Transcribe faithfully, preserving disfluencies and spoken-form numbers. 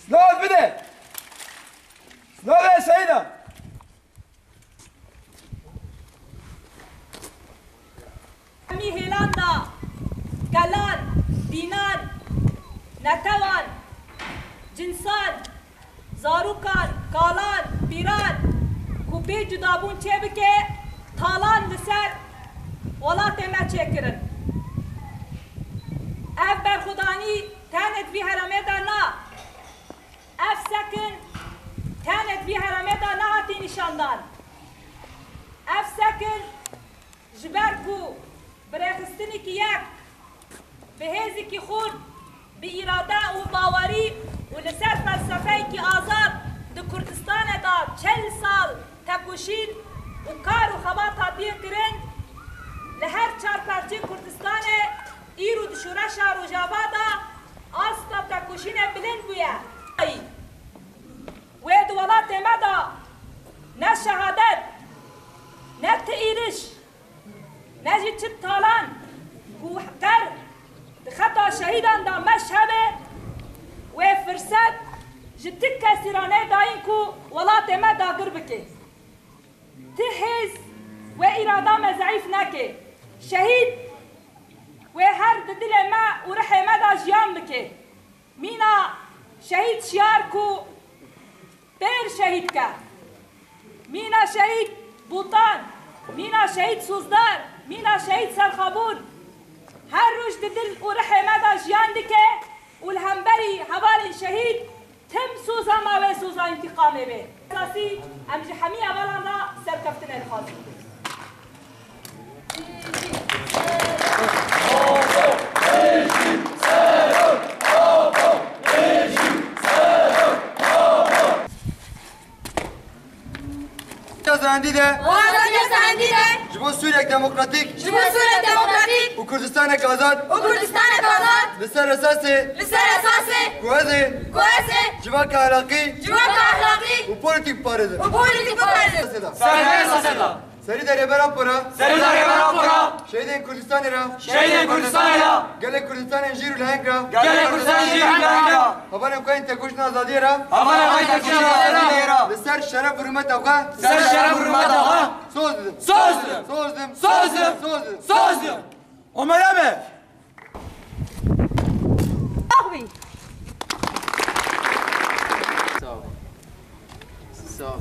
Silav bide! Silavê şehîdan! Hemî hêlan da, gelan, dînan, netewan, cinsan, zarokan, kalan, pîran ku bê cudabûn çêbike, talan li ser welatê me çêkirin. Ev berxwedanî tenê di vî herêmê de na. Ev sekin tenê di vî herêmê de nehatî nîşandan. Ev sekin ji ber ku bi rêxistinekî yek, bi hêzekî xurt, bi îrade û bawerî û li ser felsefeyekî azad di Kurdistanê de çil sal tekoşîn û kar û xebat hatiye kirin, li her çar parçeyê Kurdistanê îro di şoreşa Rojava de asta tekoşînê bilind bûye. Wê di welatê me de ne şehadet, ne ti êriş, ne jî çi talan ku qer di xeta şehîdan de meş hebe, wê firset ji ti kesî re nêdayîn ku welatê me dagir bike. Ti hêz wê îrada me zeîf neke. Şehîd wê her di dilê me û rihê me de jiyan bike. Mîna şehîd Şiyar ku pêr şehîd ke. Mîna şehîd Bûtan, mîna şehîd Sozdar, mîna şehîd Serxabûn. Her roj di dil û rihê me de jiyan dike û li hemberî hevalên şehîd tim soza me wê soza întîqamê bê. Esasî em ji hemî hevalan re serkeftinê dixwazin. Azadî de. Azadiya Sehendî de. Ji bo Sûriyek demokratîk. Ji bo Sûriyek demokratîk. Û Kurdistanek azad. Û Kurdistanek azad. Li ser esasê. Li ser esasê. Ku ez ê. Ku ez ê. Civaka ehlaqî. Civaka ehlaqî. Û polîtîk biparêzim. Û polîtîk biparêzim. Ser esasê de. Serî de Rêber Apo re. Serî de Rêber Apo re. Şehîdên Kurdistanê re. Şehîdên Kurdistanê re. Gelê Kurdistanê jîr û leheng re. Gelê Kurdistanê jîr û leheng re. Hevalên xwe yên tekoşîna azadiyê re. Hevalên xwe yên tekoşîna azadiyê re. Li ser şeref û rûmeta xwe. Ser şeref û rûmeta xwe. Soz didim. Soz didim. Soz didim. Soz didim. Soz didim. Soz didim. Omera me. Sağ ol. Sağ ol. Sağ ol.